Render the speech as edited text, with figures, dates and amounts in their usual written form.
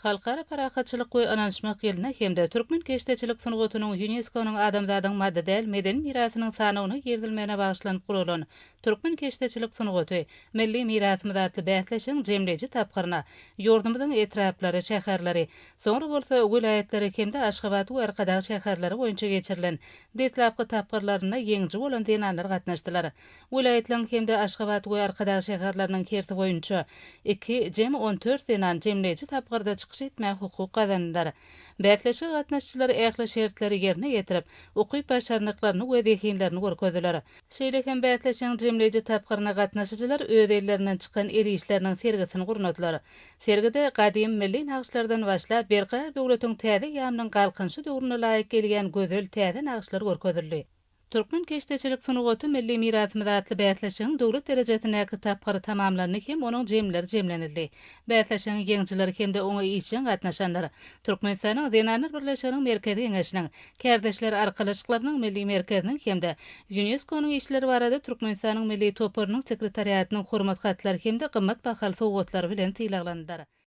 Halkara parahatçylyk we ynanyşmak ýylyna hem-de türkmen keşdeçilik sungatynyň Ýunesko-nyň adamzadyň maddy däl medeni mirasynyň sanawyna girizilmegine bagyşlanyp guralan Türkmen keşdeçilik sungaty, milli mirasymyz atly bäsleşigiň jemleýji tapgyryna ýurdumyzyň etraplary, şäherleri, soňra bolsa welaýatlary hem-de Aşgabat we Arkadag şäherleri boýunça geçirilen deslapky tapgyrlarynda ýeňiji bolan zenanlar gatnaşdylar. Welaýatlaryň hem-de Aşgabat we Arkadag şäherleriniň hersi boýunça iki, jemi 14 zenan jemleýji tapgyrda çykyş etmäge hukuk gazandylar. Bäsleşige gatnaşyjylar ähli şertleri ýerine ýetirip, ukyp-başarnyklaryny we zehinlerini görkezdiler. Şeýle hem bäsleşigiň jemleýji tapgyryna gatnaşyjylar öz ellerinden çykan el işleriniň sergisini gurnadylar. Sergide gadymy milli nagyşlardan başlap, Berkarar döwletiň täze eýýamynyň Galkynyşy döwrüne laýyk gelýän gözel täze nagyşlar görkezildi. Türkmen keşdeçilik sungaty milli mirasymyz atly bäsleşigiň döwlet derejesindäki tapgyry tamamlandy hem onuň jemleri jemlenildi. Bäsleşigiň ýeňijileri hem-de oňa işjeň gatnaşanlar Türkmenistanyň Zenanlar birleşiginiň Merkezi Geňeşiniň, Kärdeşler arkalaşyklarynyň Milli merkeziniň hem-de Ýunesko-nyň işleri barada Türkmenistanyň Milli toparynyň sekretariatynyň Hormat hatlary hem-de gymmat bahaly sowgatlary bilen sylaglandylar.